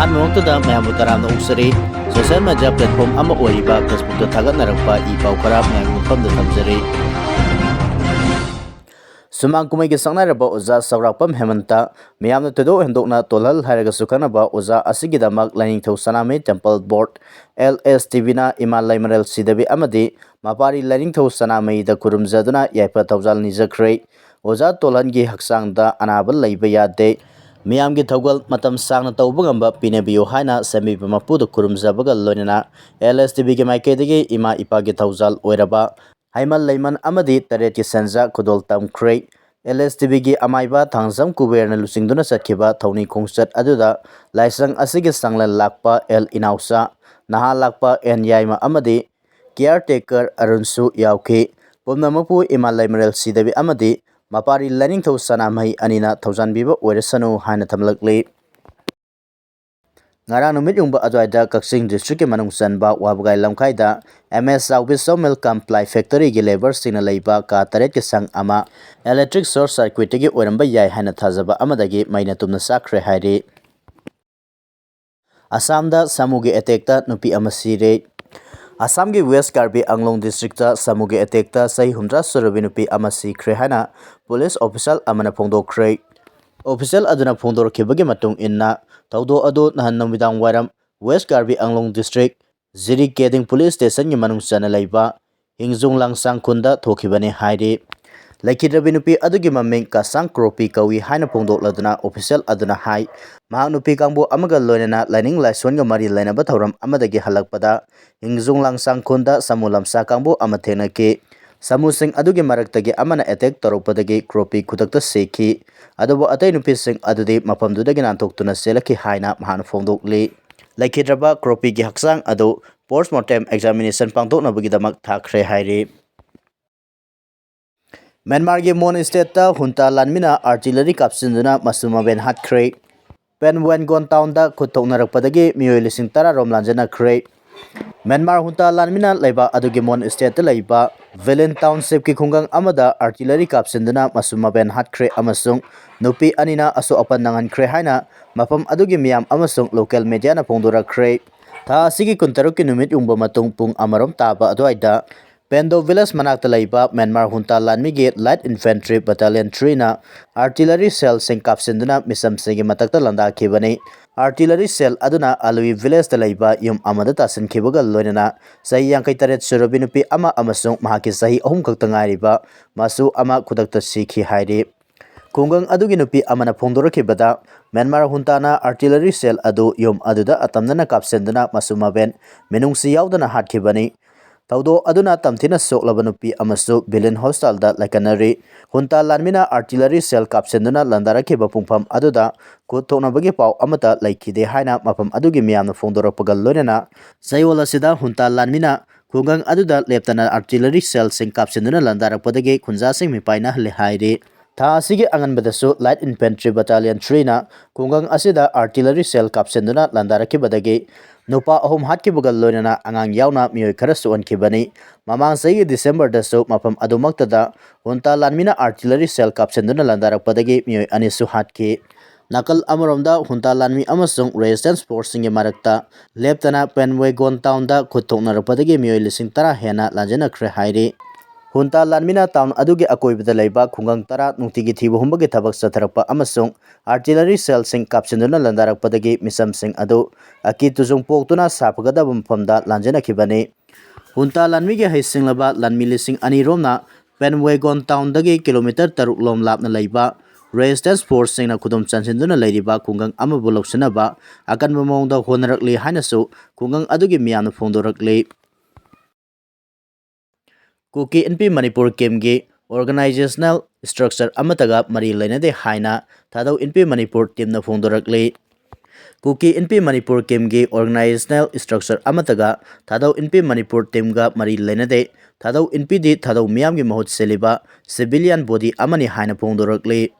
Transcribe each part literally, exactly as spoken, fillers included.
ꯑꯍꯥꯟꯕꯃꯛꯇꯗ ꯃꯌꯥꯝꯕꯨ ꯇꯔꯥꯝꯅ ꯑꯣꯛꯆꯔꯤ꯫ Social media platform ꯑꯃ ꯑꯣꯏꯔꯤꯕ Facebook ꯇ ꯊꯥꯒꯠꯅꯔꯛꯄ ꯏ ꯄꯥꯎ ꯈꯔ ꯃꯌꯥꯝꯒꯤ ꯃꯐꯝꯗ ꯊꯝꯖꯔꯤ꯫ ꯁꯨꯃꯥꯡ ꯀꯨꯝꯍꯩꯒꯤ ꯁꯛꯅꯥꯏꯔꯕ ꯑꯣꯖꯥ ꯆꯥꯎꯔꯥꯛꯄꯝ ꯍꯦꯃꯟꯇ, ꯃꯤꯌꯥꯝꯅ ꯊꯣꯏꯗꯣꯛ ꯍꯦꯟꯗꯣꯛꯅ ꯇꯣꯜꯍꯜ ꯍꯥꯏꯔꯒꯁꯨ ꯈꯪꯅꯕ ꯑꯣꯖꯥ ꯑꯁꯤꯒꯤꯗꯃꯛ ꯂꯥꯏꯅꯤꯡꯊꯧ ꯁꯅꯥꯃꯍꯤ Temple Board, L S T B ꯅ ꯏꯃꯥ ꯂꯩꯃꯔꯦꯜ ꯁꯤꯗꯕꯤ ꯑꯃꯗꯤ ꯃꯄꯥꯔꯤ ꯂꯥꯏꯅꯤꯡꯊꯧ ꯁꯅꯥꯃꯍꯤꯗ ꯈꯨꯔꯨꯝꯖꯗꯨꯅ ꯌꯥꯏꯐ ꯊꯧꯖꯥꯜ ꯅꯤꯖꯈ꯭ꯔꯦ꯫ ꯑꯣꯖꯥ ꯇꯣꯜꯍꯟꯒꯤ ꯍꯛꯆꯥꯡꯗ ꯑꯅꯥꯕ ꯂꯩꯕ ꯌꯥꯗꯦ꯫ ꯃꯤꯌꯥꯝꯒꯤ ꯊꯧꯒꯜ ꯃꯇꯝ ꯁꯥꯡꯅ ꯇꯧꯕ ꯉꯝꯕ ꯄꯤꯅꯕꯤꯌꯨ ꯍꯥꯏꯅ ꯁꯦꯝꯕꯤꯕ ꯃꯄꯨꯗ ꯈꯨꯔꯨꯝꯖꯕꯒ ꯂꯣꯏꯅꯅ L S T B ꯒꯤ ꯃꯥꯏꯀꯩꯗꯒꯤ ꯏꯃꯥ ꯏꯄꯥꯒꯤ ꯊꯧꯖꯥꯜ ꯑꯣꯏꯔꯕ ꯍꯩꯃꯟ ꯂꯩꯃꯟ ꯑꯃꯗꯤ ꯇꯔꯦꯠꯀꯤ ꯁꯦꯟꯖꯥ ꯈꯨꯗꯣꯜ ꯇꯝꯈ꯭ꯔꯦ꯫ L S T B ꯒꯤ ꯑꯃꯥꯏꯕ ꯊꯥꯡꯖꯝ ꯀꯨꯕꯦꯔꯅ ꯂꯨꯆꯤꯡꯗꯨꯅ ꯆꯠꯈꯤꯕ ꯊꯧꯅꯤ ꯈꯣꯡꯆꯠ ꯑꯗꯨꯗ ꯂꯥꯏꯁꯪ ꯑꯁꯤꯒꯤ ꯁꯪꯂꯦꯟ ꯂꯥꯛꯄ L ꯏꯅꯥꯎꯆꯥ, ꯅꯍꯥ ꯂꯥꯛꯄ N ꯌꯥꯏꯃ ꯑꯃꯗꯤ caretaker ꯑꯔꯨꯟꯁꯨ ꯌꯥꯎꯈꯤ꯫ ꯄꯨꯝꯅꯃꯛꯄꯨ ꯏꯃꯥ ꯂꯩꯃꯔꯦꯜ ꯁꯤꯗꯕꯤ ꯑꯃꯗꯤ ꯃꯄꯥꯔꯤ ꯂꯥꯏꯅꯤꯡꯊꯧ ꯁꯅꯥꯃꯍꯤ ꯑꯅꯤꯅ ꯊꯧꯖꯥꯟꯕꯤꯕ ꯑꯣꯏꯔꯁꯅꯨ ꯍꯥꯏꯅ ꯊꯝꯂꯛꯂꯤ꯫ ꯉꯔꯥꯡ ꯅꯨꯃꯤꯠ ꯌꯨꯡꯕ ꯑꯗꯨꯋꯥꯏꯗ ꯀꯛꯆꯤꯡ district ꯀꯤ ꯃꯅꯨꯡ ꯆꯟꯕ ꯋꯥꯕꯒꯥꯏ ꯂꯝꯈꯥꯏꯗ M S ꯆꯥꯎꯕꯤ Sawmill cum Ply Factory ꯒꯤ labour ꯁꯤꯡꯅ ꯂꯩꯕ ꯀꯥ ꯇꯔꯦꯠꯀꯤ ꯁꯪ ꯑꯃ electric short circuit ꯇꯒꯤ ꯑꯣꯏꯔꯝꯕ ꯌꯥꯏ ꯍꯥꯏꯅ ꯊꯥꯖꯕ ꯑꯃꯗꯒꯤ ꯃꯩꯅ ꯇꯨꯝꯅ ꯆꯥꯛꯈ꯭ꯔꯦ ꯍꯥꯏꯔꯤ꯫ ꯑꯁꯥꯝꯗ ꯁꯥꯃꯨꯒꯤ attack ꯇ ꯅꯨꯄꯤ ꯑꯃ ꯁꯤꯔꯦ꯫ ꯑꯁꯥꯝꯒꯤ West Karbi Anglong district ꯇ ꯁꯥꯃꯨꯒꯤ attack ꯇ ꯆꯍꯤ ꯍꯨꯝꯗ꯭ꯔꯥ ꯁꯨꯔꯕꯤ ꯅꯨꯄꯤ ꯑꯃ ꯁꯤꯈ꯭ꯔꯦ ꯍꯥꯏꯅ police official ꯑꯃꯅ ꯐꯣꯡꯗꯣꯛꯈ꯭ꯔꯦ꯫ Official ꯑꯗꯨꯅ ꯐꯣꯡꯗꯣꯔꯛꯈꯤꯕꯒꯤ ꯃꯇꯨꯡ ꯏꯟꯅ, ꯊꯧꯗꯣꯛ ꯑꯗꯨ ꯅꯍꯥꯟ ꯅꯨꯃꯤꯗꯥꯡ ꯋꯥꯏꯔꯝ West Karbi Anglong district ꯖꯤꯔꯤ ꯀꯦꯗꯤꯡ police station ꯒꯤ ꯃꯅꯨꯡ ꯆꯟꯅ ꯂꯩꯕ ꯍꯤꯡꯖꯨꯡ ꯂꯥꯡꯁꯥꯡ ꯈꯨꯟꯗ ꯊꯣꯛꯈꯤꯕꯅꯤ ꯍꯥꯏꯔꯤ꯫ ꯂꯩꯈꯤꯗ꯭ꯔꯕꯤ ꯅꯨꯄꯤ ꯑꯗꯨꯒꯤ ꯃꯃꯤꯡ ꯀꯥꯁꯥꯡ ꯀ꯭ꯔꯣꯄꯤ ꯀꯧꯏ ꯍꯥꯏꯅ ꯐꯣꯡꯗꯣꯛꯂꯗꯨꯅ official ꯑꯗꯨꯅ ꯍꯥꯏ, ꯃꯍꯥꯛ ꯅꯨꯄꯤ ꯀꯥꯡꯕꯨ ꯑꯃꯒ ꯂꯣꯏꯅꯅ ꯂꯥꯏꯅꯤꯡ ꯂꯥꯏꯁꯣꯟꯒ ꯃꯔꯤ ꯂꯩꯅꯕ ꯊꯧꯔꯝ ꯑꯃꯗꯒꯤ ꯍꯜꯂꯛꯄꯗ ꯍꯤꯡꯖꯨꯡ ꯂꯥꯡꯁꯥꯡ ꯈꯨꯟꯗ ꯁꯥꯃꯨ ꯂꯝꯁꯥ ꯀꯥꯡꯕꯨ ꯑꯃ ꯊꯦꯡꯅꯈꯤ꯫ ꯁꯥꯃꯨꯁꯤꯡ ꯑꯗꯨꯒꯤ ꯃꯔꯛꯇꯒꯤ ꯑꯃꯅ attack ꯇꯧꯔꯛꯄꯗꯒꯤ ꯀ꯭ꯔꯣꯄꯤ ꯈꯨꯗꯛꯇ ꯁꯤꯈꯤ꯫ ꯑꯗꯨꯕꯨ ꯑꯇꯩ ꯅꯨꯄꯤꯁꯤꯡ ꯑꯗꯨꯗꯤ ꯃꯐꯝꯗꯨꯗꯒꯤ ꯅꯥꯟꯊꯣꯛꯇꯨꯅ ꯆꯦꯜꯂꯛꯈꯤ ꯍꯥꯏꯅ ꯃꯍꯥꯛꯅ ꯐꯣꯡꯗꯣꯛꯂꯤ꯫ ꯂꯩꯈꯤꯗ꯭ꯔꯕ ꯀ꯭ꯔꯣꯄꯤꯒꯤ ꯍꯛꯆꯥꯡ ꯑꯗꯨ post mortem examination ꯄꯥꯡꯊꯣꯛꯅꯕꯒꯤꯗꯃꯛ ꯊꯥꯈ꯭ꯔꯦ ꯍꯥꯏꯔꯤ꯫ ꯃ꯭ꯌꯥꯟꯃꯥꯔꯒꯤ Mon state ꯇ junta ꯂꯥꯟꯃꯤꯅ artillery ꯀꯥꯞꯁꯤꯟꯗꯨꯅ ꯃꯆꯨ ꯃꯕꯦꯟ ꯍꯥꯠꯈ꯭ꯔꯦ꯫ ꯄꯦꯟꯋꯦꯟꯒꯣꯟ town ꯗ ꯈꯨꯠ ꯊꯣꯛꯅꯔꯛꯄꯗꯒꯤ ꯃꯤꯑꯣꯏ ꯂꯤꯁꯤꯡ ꯇꯔꯥ ꯔꯣꯝ ꯂꯥꯟꯖꯟꯅꯈ꯭ꯔꯦ꯫ ꯃ꯭ꯌꯥꯟꯃꯥꯔ ꯍꯨꯟꯇꯥ ꯂꯥꯟꯃꯤꯅ ꯂꯩꯕꯥꯛ ꯑꯗꯨꯒꯤ ꯃꯣꯟ ꯁ꯭ꯇꯦꯠꯇ ꯂꯩꯕ ꯚꯤꯂꯤꯟ ꯇꯥꯎꯟꯁꯤꯞꯀꯤ ꯈꯨꯡꯒꯪ ꯑꯃꯗ ꯑꯥꯔꯇꯤꯂꯔꯤ ꯀꯥꯞꯁꯤꯟꯗꯨꯅ ꯃꯆꯨ ꯃꯕꯦꯟ ꯍꯥꯠꯈ꯭ꯔꯦ ꯑꯃꯁꯨꯡ ꯅꯨꯄꯤ ꯑꯅꯤꯅ ꯑꯁꯣꯛ ꯑꯄꯟ ꯅꯪꯍꯟꯈ꯭ꯔꯦ ꯍꯥꯏꯅ ꯃꯐꯝ ꯑꯗꯨꯒꯤ ꯃꯤꯌꯥꯝ ꯑꯃꯁꯨꯡ ꯂꯣꯀꯦꯜ ꯃꯦꯗꯤꯌꯥꯅ ꯐꯣꯡꯗꯣꯔꯛꯈ꯭ꯔꯦ꯫ ꯊꯥ ꯑꯁꯤꯒꯤ ꯀꯨꯟꯇꯔꯨꯛꯀꯤ ꯅꯨꯃꯤꯠ ꯌꯨꯡꯕ ꯃꯇꯨꯡ ꯄꯨꯡ ꯑꯃꯔꯣꯝ ꯇꯥꯕ ꯑꯗꯨꯋꯥꯏꯗ ꯄꯦꯟꯗꯣ ꯚꯤꯂꯦꯖ ꯃꯅꯥꯛꯇ ꯂꯩꯕ ꯃ꯭ꯌꯥꯟꯃꯥꯔ ꯍꯨꯟꯇꯥ ꯂꯥꯟꯃꯤꯒꯤ ꯂꯥꯏꯠ ꯏꯟꯐꯦꯟꯇ꯭ꯔꯤ ꯕꯇꯥꯂꯤꯌꯟ ꯊ꯭ꯔꯤꯅ ꯑꯥꯔꯇꯤꯂꯔꯤ ꯁꯦꯜꯁꯤꯡ ꯀꯥꯞꯁꯤꯟꯗꯨꯅ ꯃꯤꯆꯝꯁꯤꯡꯒꯤ ꯃꯊꯛꯇ ꯂꯥꯟꯗꯥꯈꯤꯕꯅꯤ꯫ ꯑꯥꯔꯇꯤꯂꯔꯤ ꯁꯦꯜ ꯑꯗꯨꯅ ꯑꯂꯨꯏ ꯚꯤꯂꯦꯖꯇ ꯂꯩꯕ ꯌꯨꯝ ꯑꯃꯗ ꯇꯥꯁꯤꯟꯈꯤꯕꯒ ꯂꯣꯏꯅꯅ ꯆꯍꯤ ꯌꯥꯡꯈꯩ ꯇꯔꯦꯠ ꯁꯨꯔꯕꯤ ꯅꯨꯄꯤ ꯑꯃ ꯑꯃꯁꯨꯡ ꯃꯍꯥꯛꯀꯤ ꯆꯍꯤ ꯑꯍꯨꯝ ꯈꯛꯇ ꯉꯥꯏꯔꯤꯕ ꯃꯆꯨ ꯑꯃ ꯈꯨꯗꯛꯇ ꯁꯤꯈꯤ ꯍꯥꯏꯔꯤ꯫ ꯈꯨꯡꯒꯪ ꯑꯗꯨꯒꯤ ꯅꯨꯄꯤ ꯑꯃꯅ ꯐꯣꯡꯗꯣꯔꯛꯈꯤꯕꯗ, ꯃ꯭ꯌꯥꯟꯃꯥꯔ ꯍꯨꯟꯇꯥꯅ ꯑꯥꯔꯇꯤꯂꯔꯤ ꯁꯦꯜ ꯑꯗꯨ ꯌꯨꯝ ꯑꯗꯨꯗ ꯑꯇꯝꯅꯅ ꯀꯥꯞꯁꯤꯟꯗꯨꯅ ꯃꯆꯨ ꯃꯕꯦꯟ ꯃꯤꯅꯨꯡꯁꯤ ꯌꯥꯎꯗꯅ ꯍꯥꯠꯈꯤꯕꯅꯤ꯫ ꯊꯧꯗꯣꯛ ꯑꯗꯨꯅ ꯇꯝꯊꯤꯅ ꯁꯣꯛꯂꯕ ꯅꯨꯄꯤ ꯑꯃꯁꯨ ꯚꯤꯂꯤꯟ ꯍꯣꯁꯄꯤꯇꯥꯜꯗ ꯂꯥꯏꯀꯠꯅꯔꯤ꯫ ꯍꯨꯟꯇꯥ ꯂꯥꯟꯃꯤꯅ ꯑꯥꯔꯇꯤꯂꯔꯤ ꯁꯦꯜ ꯀꯥꯞꯁꯤꯟꯗꯨꯅ ꯂꯥꯟꯗꯥꯔꯛꯈꯤꯕ ꯄꯨꯡꯐꯝ ꯑꯗꯨꯗ ꯈꯨꯠ ꯊꯣꯛꯅꯕꯒꯤ ꯄꯥꯎ ꯑꯃꯠꯇ ꯂꯩꯈꯤꯗꯦ ꯍꯥꯏꯅ ꯃꯐꯝ ꯑꯗꯨꯒꯤ ꯃꯤꯌꯥꯝꯅ ꯐꯣꯡꯗꯣꯔꯛꯄꯒ ꯂꯣꯏꯅꯅ ꯆꯌꯣꯜ ꯑꯁꯤꯗ ꯍꯨꯟꯇꯥ ꯂꯥꯟꯃꯤꯅ ꯈꯨꯡꯒꯪ ꯑꯗꯨꯗ ꯂꯦꯞꯇꯅ ꯑꯥꯔꯇꯤꯂꯔꯤ ꯁꯦꯜꯁꯤꯡ ꯀꯥꯞꯁꯤꯟꯗꯨꯅ ꯂꯥꯟꯗꯥꯔꯛꯄꯗꯒꯤ ꯈꯨꯟꯖꯥꯁꯤꯡ ꯃꯤꯄꯥꯏꯅꯍꯜꯂꯦ ꯍꯥꯏꯔꯤ꯫ ꯊꯥ ꯑꯁꯤꯒꯤ ꯑꯉꯟꯕꯗꯁꯨ ꯂꯥꯏꯠ ꯏꯟꯐꯦꯟꯇ꯭ꯔꯤ ꯕꯇꯥꯂꯤꯌꯟ ꯊ꯭ꯔꯤꯅ ꯈꯨꯡꯒꯪ ꯑꯁꯤꯗ ꯑꯥꯔꯇꯤꯂꯔꯤ ꯁꯦꯜ ꯀꯥꯞꯁꯤꯟꯗꯨꯅ ꯂꯥꯟꯗꯥꯔꯛꯈꯤꯕꯗꯒꯤ ꯅꯨꯄꯥ ꯑꯍꯨꯝ ꯍꯥꯠꯈꯤꯕꯒ ꯂꯣꯏꯅꯅ ꯑꯉꯥꯡ ꯌꯥꯎꯅ ꯃꯤꯑꯣꯏ ꯈꯔ ꯁꯣꯛꯍꯟꯈꯤꯕꯅꯤ꯫ ꯃꯃꯥꯡ ꯆꯍꯤꯒꯤ ꯗꯤꯁꯦꯝꯕꯔꯗꯁꯨ ꯃꯐꯝ ꯑꯗꯨꯃꯛꯇꯗ ꯍꯨꯟꯇꯥ ꯂꯥꯟꯃꯤꯅ ꯑꯥꯔꯇꯤꯂꯔꯤ ꯁꯦꯜ ꯀꯥꯞꯁꯤꯟꯗꯨꯅ ꯂꯥꯟꯗꯥꯔꯛꯄꯗꯒꯤ ꯃꯤꯑꯣꯏ ꯑꯅꯤꯁꯨ ꯍꯥꯠꯈꯤ꯫ ꯅꯥꯀꯜ ꯑꯃꯔꯣꯝꯗ ꯍꯨꯟꯇꯥ ꯂꯥꯟꯃꯤ ꯑꯃꯁꯨꯡ ꯔꯦꯁꯤꯁꯇꯦꯟꯁ ꯐꯣꯔꯁꯁꯤꯡꯒꯤ ꯃꯔꯛꯇ ꯂꯦꯞꯇꯅ ꯄꯦꯟꯋꯦꯒꯣꯟ ꯇꯥꯎꯟꯗ ꯈꯨꯠ ꯊꯣꯛꯅꯔꯛꯄꯗꯒꯤ ꯃꯤꯑꯣꯏ ꯂꯤꯁꯤꯡ ꯇꯔꯥ ꯍꯦꯟꯅ ꯂꯥꯟꯖꯦꯟꯅꯈ꯭ꯔꯦ ꯍꯥꯏꯔꯤ꯫ ꯍꯨꯟꯇꯥ ꯂꯥꯟꯃꯤꯅ ꯇꯥꯎꯟ ꯑꯗꯨꯒꯤ ꯑꯀꯣꯏꯕꯗ ꯂꯩꯕ ꯈꯨꯡꯒꯪ ꯇꯔꯥ ꯅꯨꯡꯇꯤꯒꯤ ꯊꯤꯕ ꯍꯨꯝꯕꯒꯤ ꯊꯕꯛ ꯆꯠꯊꯔꯛꯄ ꯑꯃꯁꯨꯡ ꯑꯥꯔꯇꯤꯂꯔꯤ ꯁꯦꯜꯁꯤꯡ ꯀꯥꯞꯁꯤꯟꯗꯨꯅ ꯂꯥꯟꯗꯥꯔꯛꯄꯗꯒꯤ ꯃꯤꯆꯝꯁꯤꯡ ꯑꯗꯨ ꯑꯀꯤ ꯇꯨꯖꯨꯡ ꯄꯣꯛꯇꯨꯅ ꯁꯥꯐꯒꯗꯕ ꯃꯐꯝꯗ ꯂꯥꯟꯖꯦꯟꯅꯈꯤꯕꯅꯤ꯫ ꯍꯨꯟꯇꯥ ꯂꯥꯟꯃꯤꯒꯤ ꯍꯩꯁꯤꯡꯂꯕ ꯂꯥꯟꯃꯤ ꯂꯤꯁꯤꯡ ꯑꯅꯤ ꯔꯣꯝꯅ ꯄꯦꯟꯋꯦꯒꯣꯟ ꯇꯥꯎꯟꯗꯒꯤ ꯀꯤꯂꯣꯃꯤꯇꯔ ꯇꯔꯨꯛ ꯂꯣꯝ ꯂꯥꯞꯅ ꯂꯩꯕ ꯔꯦꯁꯤꯁꯇꯦꯟꯁ ꯐꯣꯔꯁꯁꯤꯡꯅ ꯈꯨꯗꯨꯝ ꯆꯟꯁꯤꯟꯗꯨꯅ ꯂꯩꯔꯤꯕ ꯈꯨꯡꯒꯪ ꯑꯃꯕꯨ ꯂꯧꯁꯤꯟꯅꯕ ꯑꯀꯟꯕ ꯃꯑꯣꯡꯗ ꯍꯣꯠꯅꯔꯛꯂꯤ ꯍꯥꯏꯅꯁꯨ ꯈꯨꯡꯒꯪ ꯑꯗꯨꯒꯤ ꯃꯤꯌꯥꯝꯅ ꯐꯣꯡꯗꯣꯔꯛꯂꯤ꯫ ꯀꯨꯀꯤ ꯏꯟꯄꯤ ꯃꯅꯤꯄꯨꯔ ꯀꯦꯝꯒꯤ ꯑꯣꯔꯒꯅꯥꯏꯖꯦꯁꯅꯦꯜ ꯁ꯭ꯇ꯭ꯔꯛꯆꯔ ꯑꯃꯠꯇꯒ ꯃꯔꯤ ꯂꯩꯅꯗꯦ ꯍꯥꯏꯅ ꯊꯥꯗꯧ ꯏꯟꯄꯤ ꯃꯅꯤꯄꯨꯔ ꯇꯤꯝꯅ ꯐꯣꯡꯗꯣꯔꯛꯂꯤ꯫ ꯀꯨꯀꯤ ꯏꯟꯄꯤ ꯃꯅꯤꯄꯨꯔ ꯀꯦꯝꯒꯤ ꯑꯣꯔꯒꯅꯥꯏꯖꯦꯁꯅꯦꯜ ꯁ꯭ꯇ꯭ꯔꯛꯆꯔ ꯑꯃꯠꯇꯒ ꯊꯥꯗꯧ ꯏꯟꯄꯤ ꯃꯅꯤꯄꯨꯔ ꯇꯤꯝꯒ ꯃꯔꯤ ꯂꯩꯅꯗꯦ꯫ ꯊꯥꯗꯧ ꯏꯟꯄꯤꯗꯤ ꯊꯥꯗꯧ ꯃꯤꯌꯥꯝꯒꯤ ꯃꯍꯨꯠ ꯁꯤꯜꯂꯤꯕ ꯁꯤꯚꯤꯂꯤꯌꯟ ꯕꯣꯗꯤ ꯑꯃꯅꯤ ꯍꯥꯏꯅ ꯐꯣꯡꯗꯣꯔꯛꯂꯤ꯫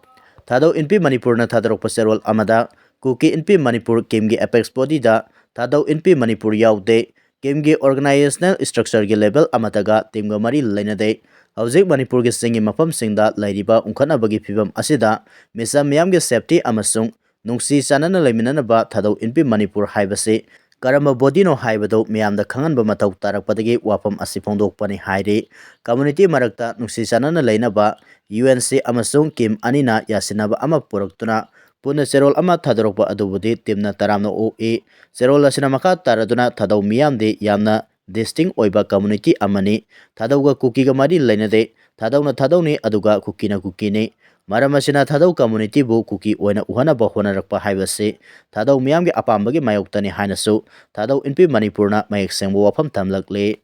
ꯊꯥꯗꯧ ꯏꯟꯄꯤ ꯃꯅꯤꯄꯨꯔꯅ ꯊꯥꯗꯣꯔꯛꯄ ꯆꯦꯔꯣꯜ ꯑꯃꯗ ꯀꯨꯀꯤ ꯏꯟꯄꯤ ꯃꯅꯤꯄꯨꯔ ꯀꯦꯝꯒꯤ ꯑꯦꯄꯦꯛꯁ ꯕꯣꯗꯤꯗ ꯊꯥꯗꯧ ꯏꯟꯄꯤ ꯃꯅꯤꯄꯨꯔ ꯌꯥꯎꯗꯦ꯫ ꯀꯤꯝꯒꯤ organizational structureꯒꯤ level ꯑꯃꯠꯇꯒ ꯇꯤꯝꯒ ꯃꯔꯤ ꯂꯩꯅꯗꯦ꯫ ꯍꯧꯖꯤꯛ ꯃꯅꯤꯄꯨꯔꯒꯤ ꯆꯤꯡꯒꯤ ꯃꯐꯝꯁꯤꯡꯗ ꯂꯩꯔꯤꯕ ꯎꯪꯈꯠꯅꯕꯒꯤ ꯐꯤꯕꯝ ꯑꯁꯤꯗ ꯃꯤꯆꯝ ꯃꯤꯌꯥꯝꯒꯤ safety ꯑꯃꯁꯨꯡ ꯅꯨꯡꯁꯤ ꯆꯥꯟꯅꯅ ꯂꯩꯃꯤꯟꯅꯅꯕ ꯊꯥꯗꯧ ꯏꯟꯄꯤ ꯃꯅꯤꯄꯨꯔ ꯍꯥꯏꯕꯁꯤ ꯀꯔꯝꯕ bodyꯅꯣ ꯍꯥꯏꯕꯗꯨ ꯃꯤꯌꯥꯝꯗ ꯈꯪꯍꯟꯕ ꯃꯊꯧ ꯇꯥꯔꯛꯄꯗꯒꯤ ꯋꯥꯐꯝ ꯑꯁꯤ ꯐꯣꯡꯗꯣꯛꯄꯅꯤ ꯍꯥꯏꯔꯤ꯫ Community ꯃꯔꯛꯇ ꯅꯨꯡꯁꯤ ꯆꯥꯟꯅꯅ ꯂꯩꯅꯕ UNC ꯑꯃꯁꯨꯡ ꯀꯤꯝ ꯑꯅꯤꯅ ꯌꯥꯁꯤꯟꯅꯕ ꯑꯃ ꯄꯨꯔꯛꯇꯨꯅ ꯄꯨꯟꯅ ꯆꯦꯔꯣꯜ ꯑꯃ ꯊꯥꯗꯣꯔꯛꯄ ꯑꯗꯨꯕꯨꯗꯤ ꯇꯤꯝꯅ ꯇꯔꯥꯝꯅ ꯑꯣꯛꯏ꯫ ꯆꯦꯔꯣꯜ ꯑꯁꯤꯅ ꯃꯈꯥ ꯇꯥꯔꯗꯨꯅ ꯊꯥꯗꯧ ꯃꯤꯌꯥꯝꯗꯤ ꯌꯥꯝꯅ distinct ꯑꯣꯏꯕ community ꯑꯃꯅꯤ꯫ ꯊꯥꯗꯧꯒ ꯀꯨꯀꯤꯒ ꯃꯔꯤ ꯂꯩꯅꯗꯦ꯫ ꯊꯥꯗꯧꯅ ꯊꯥꯗꯧꯅꯤ, ꯑꯗꯨꯒ ꯀꯨꯀꯤꯅ ꯀꯨꯀꯤꯅꯤ꯫ ꯃꯔꯝ ꯑꯁꯤꯅ ꯊꯥꯗꯧ communityꯕꯨ ꯀꯨꯀꯤ ꯑꯣꯏꯅ ꯎꯍꯟꯅꯕ ꯍꯣꯠꯅꯔꯛꯄ ꯍꯥꯏꯕꯁꯤ ꯊꯥꯗꯧ ꯃꯤꯌꯥꯝꯒꯤ ꯑꯄꯥꯝꯕꯒꯤ ꯃꯥꯌꯣꯛꯇꯅꯤ ꯍꯥꯏꯅꯁꯨ ꯊꯥꯗꯧ ꯏꯟꯄꯤ ꯃꯅꯤꯄꯨꯔꯅ ꯃꯌꯦꯛ ꯁꯦꯡꯕ ꯋꯥꯐꯝ ꯊꯝꯂꯛꯂꯤ꯫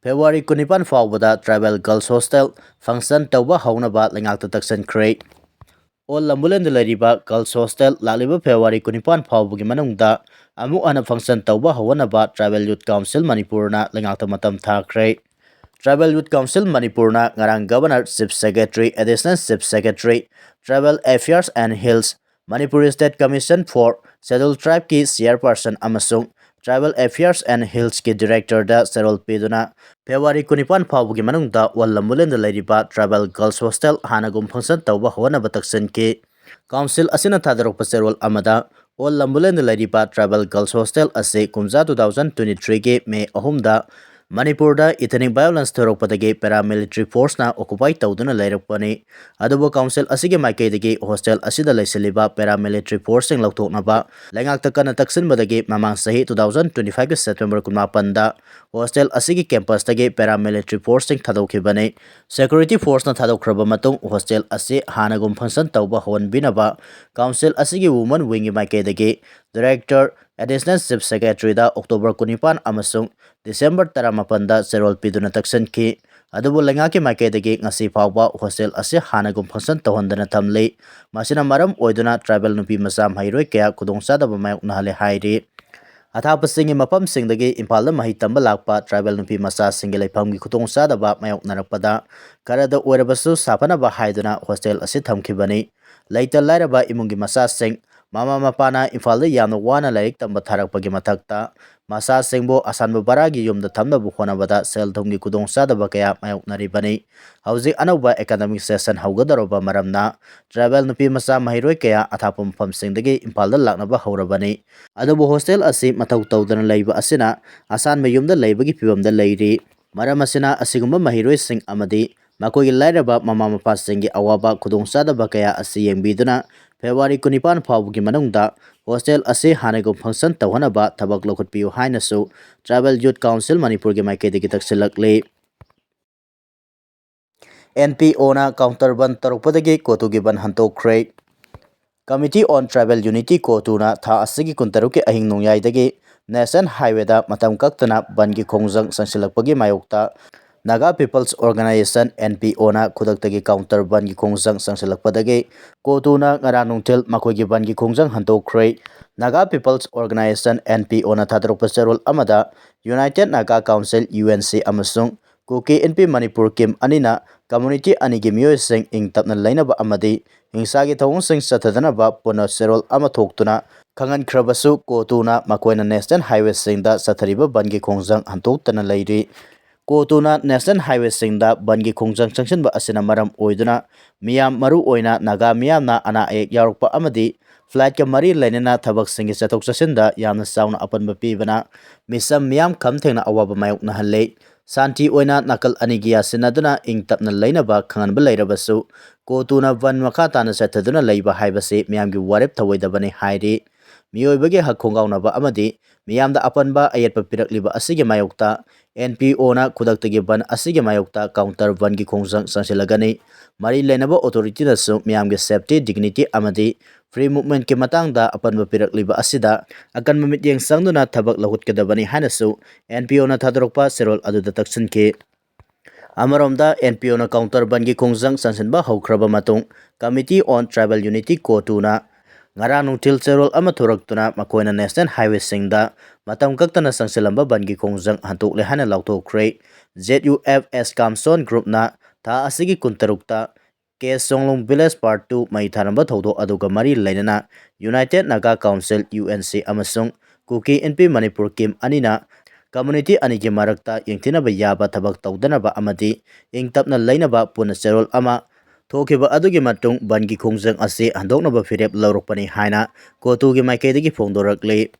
February ꯀꯨꯟꯅꯤꯄꯥꯟ ꯐꯥꯎꯕꯗ tribal girls hostel function ꯇꯧꯕ ꯍꯧꯅꯕ ꯂꯩꯉꯥꯛꯇ ꯇꯛꯁꯤꯟꯈ꯭ꯔꯦ꯫ ꯑꯣꯜ ꯂꯝꯕꯨꯂꯦꯟꯗ ꯂꯩꯔꯤꯕ girls hostel ꯂꯥꯛꯂꯤꯕ February ꯀꯨꯟꯅꯤꯄꯥꯟ ꯐꯥꯎꯕꯒꯤ ꯃꯅꯨꯡꯗ ꯑꯃꯨꯛ ꯍꯟꯅ function ꯇꯧꯕ ꯍꯧꯍꯟꯅꯕ Tribal Youth Council ꯃꯅꯤꯄꯨꯔꯅ ꯂꯩꯉꯥꯛꯇ ꯃꯇꯝ ꯊꯥꯈ꯭ꯔꯦ꯫ Tribal Youth Council ꯃꯅꯤꯄꯨꯔꯅ ꯉꯔꯥꯡ Governor, Chief Secretary, Additional Chief Secretary, Tribal Affairs and Hills, Manipur State Commission for Scheduled Tribeꯀꯤ chairperson ꯑꯃꯁꯨꯡ Tribal Affairs and Hillsꯀꯤ directorꯗ ꯆꯦꯔꯣꯜ ꯄꯤꯗꯨꯅ February ꯀꯨꯟꯅꯤꯄꯥꯟ ꯐꯥꯎꯕꯒꯤ ꯃꯅꯨꯡꯗ ꯑꯣꯜ ꯂꯝꯕꯨꯂꯦꯟꯗ ꯂꯩꯔꯤꯕ tribal girls hostel ꯍꯥꯟꯅꯒꯨꯝ function ꯇꯧꯕ ꯍꯧꯍꯟꯅꯕ ꯇꯛꯁꯤꯟꯈꯤ꯫ Council ꯑꯁꯤꯅ ꯊꯥꯗꯣꯔꯛꯄ ꯆꯦꯔꯣꯜ ꯑꯃꯗ ꯑꯣꯜ ꯂꯝꯕꯨꯂꯦꯟꯗ ꯂꯩꯔꯤꯕ tribal girls hostel ꯑꯁꯤ ꯀꯨꯝꯖꯥ two thousand twenty threeꯒꯤ May ꯑꯍꯨꯝꯗ ꯃꯅꯤꯄꯨꯔꯗ ethnic violence ꯊꯣꯔꯛꯄꯗꯒꯤ paramilitary forceꯅ occupy ꯇꯧꯗꯨꯅ ꯂꯩꯔꯛꯄꯅꯤ꯫ ꯑꯗꯨꯕꯨ council ꯑꯁꯤꯒꯤ ꯃꯥꯏꯀꯩꯗꯒꯤ hostel ꯑꯁꯤꯗ ꯂꯩꯁꯤꯜꯂꯤꯕ paramilitary forceꯁꯤꯡ ꯂꯧꯊꯣꯛꯅꯕ ꯂꯩꯉꯥꯛꯇ ꯀꯟꯅ ꯇꯛꯁꯤꯟꯕꯗꯒꯤ ꯃꯃꯥꯡ ꯆꯍꯤ two thousand twenty fiveꯀꯤ September ꯀꯨꯟꯃꯥꯄꯟꯗ hostel ꯑꯁꯤꯒꯤ campusꯇꯒꯤ paramilitary forceꯁꯤꯡ ꯊꯥꯗꯣꯛꯈꯤꯕꯅꯤ꯫ Security forceꯅ ꯊꯥꯗꯣꯛꯈ꯭ꯔꯕ ꯃꯇꯨꯡ hostel ꯑꯁꯤ ꯍꯥꯟꯅꯒꯨꯝ function ꯇꯧꯕ ꯍꯧꯍꯟꯕꯤꯅꯕ council ꯑꯁꯤꯒꯤ women wingꯒꯤ ꯃꯥꯏꯀꯩꯗꯒꯤ director, Additional Chief Secretaryꯗ October ꯀꯨꯟꯅꯤꯄꯥꯟ ꯑꯃꯁꯨꯡ December ꯇꯔꯥꯃꯥꯄꯟꯗ ꯆꯦꯔꯣꯜ ꯄꯤꯗꯨꯅ ꯇꯛꯁꯤꯟꯈꯤ꯫ ꯑꯗꯨꯕꯨ ꯂꯩꯉꯥꯛꯀꯤ ꯃꯥꯏꯀꯩꯗꯒꯤ ꯉꯁꯤ ꯐꯥꯎꯕ hostel ꯑꯁꯤ ꯍꯥꯟꯅꯒꯨꯝ function ꯇꯧꯍꯟꯗꯅ ꯊꯝꯂꯤ꯫ ꯃꯁꯤꯅ ꯃꯔꯝ ꯑꯣꯏꯗꯨꯅ tribal ꯅꯨꯄꯤ ꯃꯆꯥ ꯃꯍꯩꯔꯣꯏ ꯀꯌꯥ ꯈꯨꯗꯣꯡꯆꯥꯗꯕ ꯃꯥꯌꯣꯛꯅꯍꯜꯂꯦ ꯍꯥꯏꯔꯤ꯫ ꯑꯊꯥꯞꯄ ꯆꯤꯡꯒꯤ ꯃꯐꯝꯁꯤꯡꯗꯒꯤ ꯏꯝꯐꯥꯜꯗ ꯃꯍꯩ ꯇꯝꯕ ꯂꯥꯛꯄ tribal ꯅꯨꯄꯤ ꯃꯆꯥꯁꯤꯡꯒꯤ ꯂꯩꯐꯝꯒꯤ ꯈꯨꯗꯣꯡꯆꯥꯗꯕ ꯃꯥꯌꯣꯛꯅꯔꯛꯄꯗ ꯈꯔꯗ ꯑꯣꯏꯔꯕꯁꯨ ꯁꯥꯐꯅꯕ ꯍꯥꯏꯗꯨꯅ hostel ꯑꯁꯤ ꯊꯝꯈꯤꯕꯅꯤ꯫ ꯂꯩꯇ ꯂꯥꯏꯔꯕ ꯏꯃꯨꯡꯒꯤ ꯃꯆꯥꯁꯤꯡ, ꯃꯃꯥ ꯃꯄꯥꯅ ꯏꯝꯐꯥꯜꯗ ꯌꯥꯝꯅ ꯋꯥꯅ ꯂꯥꯏꯔꯤꯛ ꯇꯝꯕ ꯊꯥꯔꯛꯄꯒꯤ ꯃꯊꯛꯇ, ꯃꯆꯥꯁꯤꯡꯕꯨ ꯑꯁꯥꯟꯕ ꯚꯔꯥꯒꯤ ꯌꯨꯝꯗ ꯊꯝꯅꯕ ꯍꯣꯠꯅꯕꯗ ꯁꯦꯜ ꯊꯨꯝꯒꯤ ꯈꯨꯗꯣꯡꯆꯥꯗꯕ ꯀꯌꯥ ꯃꯥꯌꯣꯛꯅꯔꯤꯕꯅꯤ꯫ ꯍꯧꯖꯤꯛ ꯑꯅꯧꯕ academic session ꯍꯧꯒꯗꯧꯔꯕ ꯃꯔꯝꯅ, tribal ꯅꯨꯄꯤ ꯃꯆꯥ ꯃꯍꯩꯔꯣꯏ ꯀꯌꯥ ꯑꯊꯥꯞꯄ ꯃꯐꯝꯁꯤꯡꯗꯒꯤ ꯏꯝꯐꯥꯜꯗ ꯂꯥꯛꯅꯕ ꯍꯧꯔꯕꯅꯤ꯫ ꯑꯗꯨꯕꯨ hostel ꯑꯁꯤ ꯃꯊꯧ ꯇꯧꯗꯅ ꯂꯩꯕ ꯑꯁꯤꯅ ꯑꯁꯥꯟꯕ ꯌꯨꯝꯗ ꯂꯩꯕꯒꯤ ꯐꯤꯕꯝꯗ ꯂꯩꯔꯤ꯫ ꯃꯔꯝ ꯑꯁꯤꯅ, ꯑꯁꯤꯒꯨꯝꯕ ꯃꯍꯩꯔꯣꯏꯁꯤꯡ ꯑꯃꯗꯤ ꯃꯈꯣꯏꯒꯤ ꯂꯥꯏꯔꯕ ꯃꯃꯥ ꯃꯄꯥꯁꯤꯡꯒꯤ ꯑꯋꯥꯕ ꯈꯨꯗꯣꯡꯆꯥꯗꯕ ꯀꯌꯥ ꯑꯁꯤ ꯌꯦꯡꯕꯤꯗꯨꯅ, February ꯀꯨꯟꯅꯤꯄꯥꯟ ꯐꯥꯎꯕꯒꯤ ꯃꯅꯨꯡꯗ hostel ꯑꯁꯤ ꯍꯥꯟꯅꯒꯨꯝ function ꯇꯧꯍꯟꯅꯕ ꯊꯕꯛ ꯂꯧꯈꯠꯄꯤꯌꯨ ꯍꯥꯏꯅꯁꯨ Tribal Youth Council ꯃꯅꯤꯄꯨꯔꯒꯤ ꯃꯥꯏꯀꯩꯗꯒꯤ ꯇꯛꯁꯤꯜꯂꯛꯂꯤ꯫ NPOꯅ counter ban ꯇꯧꯔꯛꯄꯗꯒꯤ ꯀꯣꯇꯨꯒꯤ ban ꯍꯟꯗꯣꯛꯈ꯭ꯔꯦ꯫ Committee on Tribal Unity, ꯀꯣꯇꯨꯅ ꯊꯥ ꯑꯁꯤꯒꯤ ꯀꯨꯟꯇꯔꯨꯛꯀꯤ ꯑꯍꯤꯡ ꯅꯣꯡꯌꯥꯏꯗꯒꯤ National Highwayꯗ ꯃꯇꯝ ꯀꯛꯇꯅ ꯕꯟꯒꯤ ꯈꯣꯡꯖꯪ ꯆꯪꯁꯤꯜꯂꯛꯄꯒꯤ ꯃꯥꯌꯣꯛꯇ Naga People's Organisation, NPOꯅ ꯈꯨꯗꯛꯇꯒꯤ counter ꯕꯟꯒꯤ ꯈꯣꯡꯖꯪ ꯆꯪꯁꯤꯜꯂꯛꯄꯗꯒꯤ ꯀꯣꯇꯨꯅ ꯉꯔꯥꯡ ꯅꯨꯡꯊꯤꯜ ꯃꯈꯣꯏꯒꯤ ꯕꯟꯒꯤ ꯈꯣꯡꯖꯪ ꯍꯟꯗꯣꯛꯈ꯭ꯔꯦ꯫ Naga People's Organisation, NPOꯅ ꯊꯥꯗꯣꯔꯛꯄ ꯆꯦꯔꯣꯜ ꯑꯃꯗ United Naga Council, UNC, ꯑꯃꯁꯨꯡ ꯀꯨꯀꯤ ꯏꯟꯄꯤ ꯃꯅꯤꯄꯨꯔ ꯀꯤꯝ ꯑꯅꯤꯅ community ꯑꯅꯤꯒꯤ ꯃꯤꯑꯣꯏꯁꯤꯡ ꯏꯪ ꯇꯞꯅ ꯂꯩꯅꯕ ꯑꯃꯗꯤ ꯍꯤꯡꯁꯥꯒꯤ ꯊꯧꯑꯣꯡꯁꯤꯡ ꯆꯠꯊꯗꯅꯕ ꯄꯨꯟꯅ ꯆꯦꯔꯣꯜ ꯑꯃ ꯊꯣꯛꯇꯨꯅ ꯈꯪꯍꯟꯈ꯭ꯔꯕꯁꯨ, ꯀꯣꯇꯨꯅ ꯃꯈꯣꯏꯅ National Highwayꯁꯤꯡꯗ ꯆꯠꯊꯔꯤꯕ ꯕꯟꯒꯤ ꯈꯣꯡꯖꯪ ꯍꯟꯗꯣꯛꯇꯅ ꯂꯩꯔꯤ꯫ ꯀꯣꯇꯨꯅ National Highwayꯁꯤꯡꯗ ꯕꯟꯒꯤ ꯈꯣꯡꯖꯪ ꯆꯪꯁꯤꯟꯕ ꯑꯁꯤꯅ ꯃꯔꯝ ꯑꯣꯏꯗꯨꯅ ꯃꯤꯌꯥꯝ, ꯃꯔꯨꯑꯣꯏꯅ ꯅꯥꯒꯥ ꯃꯤꯌꯥꯝꯅ ꯑꯅꯥ ꯑꯌꯦꯛ ꯌꯥꯎꯔꯛꯄ ꯑꯃꯗꯤ flightꯀ ꯃꯔꯤ ꯂꯩꯅꯅ ꯊꯕꯛꯁꯤꯡꯒꯤ ꯆꯠꯊꯣꯛ ꯆꯠꯁꯤꯟꯗ ꯌꯥꯝꯅ ꯆꯥꯎꯅ ꯑꯄꯟꯕ ꯄꯤꯕꯅ ꯃꯤꯆꯝ ꯃꯤꯌꯥꯝ ꯈꯝ ꯊꯦꯡꯅ ꯑꯋꯥꯕ ꯃꯥꯌꯣꯛꯅꯍꯜꯂꯦ꯫ ꯁꯥꯟꯇꯤ ꯑꯣꯏꯅ ꯅꯥꯀꯜ ꯑꯅꯤꯒꯤ ꯌꯥꯁꯤꯟꯅꯗꯨꯅ ꯏꯪ ꯇꯞꯅ ꯂꯩꯅꯕ ꯈꯪꯍꯟꯕ ꯂꯩꯔꯕꯁꯨ, ꯀꯣꯇꯨꯅ ꯕꯟ ꯃꯈꯥ ꯇꯥꯅ ꯆꯠꯊꯗꯨꯅ ꯂꯩꯕ ꯍꯥꯏꯕꯁꯤ ꯃꯤꯌꯥꯝꯒꯤ ꯋꯥꯔꯦꯞ ꯊꯧꯑꯣꯏꯗꯕꯅꯤ ꯍꯥꯏꯔꯤ꯫ ꯃꯤꯑꯣꯏꯕꯒꯤ ꯍꯛ ꯈꯣꯡꯒꯥꯎꯅꯕ ꯑꯃꯗꯤ ꯃꯤꯌꯥꯝꯗ ꯑꯄꯟꯕ ꯑꯌꯦꯠꯄ ꯄꯤꯔꯛꯂꯤꯕ ꯑꯁꯤꯒꯤ ꯃꯥꯌꯣꯛꯇ NPOꯅ ꯈꯨꯗꯛꯇꯒꯤ ꯕꯟ ꯑꯁꯤꯒꯤ ꯃꯥꯌꯣꯛꯇ counter ꯕꯟꯒꯤ ꯈꯣꯡꯖꯪ ꯆꯪꯁꯤꯜꯂꯒꯅꯤ꯫ ꯃꯔꯤ ꯂꯩꯅꯕ authorityꯅꯁꯨ ꯃꯤꯌꯥꯝꯒꯤ safety, dignity ꯑꯃꯗꯤ free movementꯀꯤ ꯃꯇꯥꯡꯗ ꯑꯄꯟꯕ ꯄꯤꯔꯛꯂꯤꯕ ꯑꯁꯤꯗ ꯑꯀꯟꯕ ꯃꯤꯠꯌꯦꯡ ꯆꯪꯗꯨꯅ ꯊꯕꯛ ꯂꯧꯈꯠꯀꯗꯕꯅꯤ ꯍꯥꯏꯅꯁꯨ NPOꯅ ꯊꯥꯗꯣꯔꯛꯄ ꯆꯦꯔꯣꯜ ꯑꯗꯨꯗ ꯇꯛꯁꯤꯟꯈꯤ꯫ ꯑꯃꯔꯣꯝꯗ, NPOꯅ counter ꯕꯟꯒꯤ ꯈꯣꯡꯖꯪ ꯆꯪꯁꯤꯟꯕ ꯍꯧꯈ꯭ꯔꯕ ꯃꯇꯨꯡ, Committee on Tribal Unity, ꯀꯣꯇꯨꯅ ꯉꯔꯥꯡ ꯅꯨꯡꯊꯤꯜ ꯆꯦꯔꯣꯜ ꯑꯃ ꯊꯣꯔꯛꯇꯨꯅ ꯃꯈꯣꯏꯅ National Highwayꯁꯤꯡꯗ ꯃꯇꯝ ꯀꯛꯇꯅ ꯆꯪꯁꯤꯜꯂꯝꯕ ꯕꯟꯒꯤ ꯈꯣꯡꯖꯪ ꯍꯟꯗꯣꯛꯂꯦ ꯍꯥꯏꯅ ꯂꯥꯎꯊꯣꯛꯈ꯭ꯔꯦ꯫ ZUF Escalation Groupꯅ ꯊꯥ ꯑꯁꯤꯒꯤ ꯀꯨꯟꯇꯔꯨꯛꯇ ꯀꯦ ꯁꯣꯡꯂꯨꯡ Village Part Two ꯃꯩ ꯊꯥꯔꯝꯕ ꯊꯧꯗꯣꯛ ꯑꯗꯨꯒ ꯃꯔꯤ ꯂꯩꯅꯅ United Naga Council, U N C, ꯑꯃꯁꯨꯡ ꯀꯨꯀꯤ ꯏꯟꯄꯤ ꯃꯅꯤꯄꯨꯔ ꯀꯤꯝ ꯑꯅꯤꯅ community ꯑꯅꯤꯒꯤ ꯃꯔꯛꯇ ꯌꯦꯡꯊꯤꯅꯕ ꯌꯥꯕ ꯊꯕꯛ ꯇꯧꯗꯅꯕ ꯑꯃꯗꯤ ꯏꯪ ꯇꯞꯅ ꯂꯩꯅꯕ ꯄꯨꯟꯅ ꯆꯦꯔꯣꯜ ꯑꯃ ꯊꯣꯛꯈꯤꯕ ꯑꯗꯨꯒꯤ ꯃꯇꯨꯡ ꯕꯟꯒꯤ ꯈꯣꯡꯖꯪ ꯑꯁꯤ ꯍꯟꯗꯣꯛꯅꯕ ꯐꯤꯔꯦꯞ ꯂꯧꯔꯛꯄꯅꯤ ꯍꯥꯏꯅ ꯀꯣꯇꯨꯒꯤ ꯃꯥꯏꯀꯩꯗꯒꯤ ꯐꯣꯡꯗꯣꯔꯛꯂꯤ꯫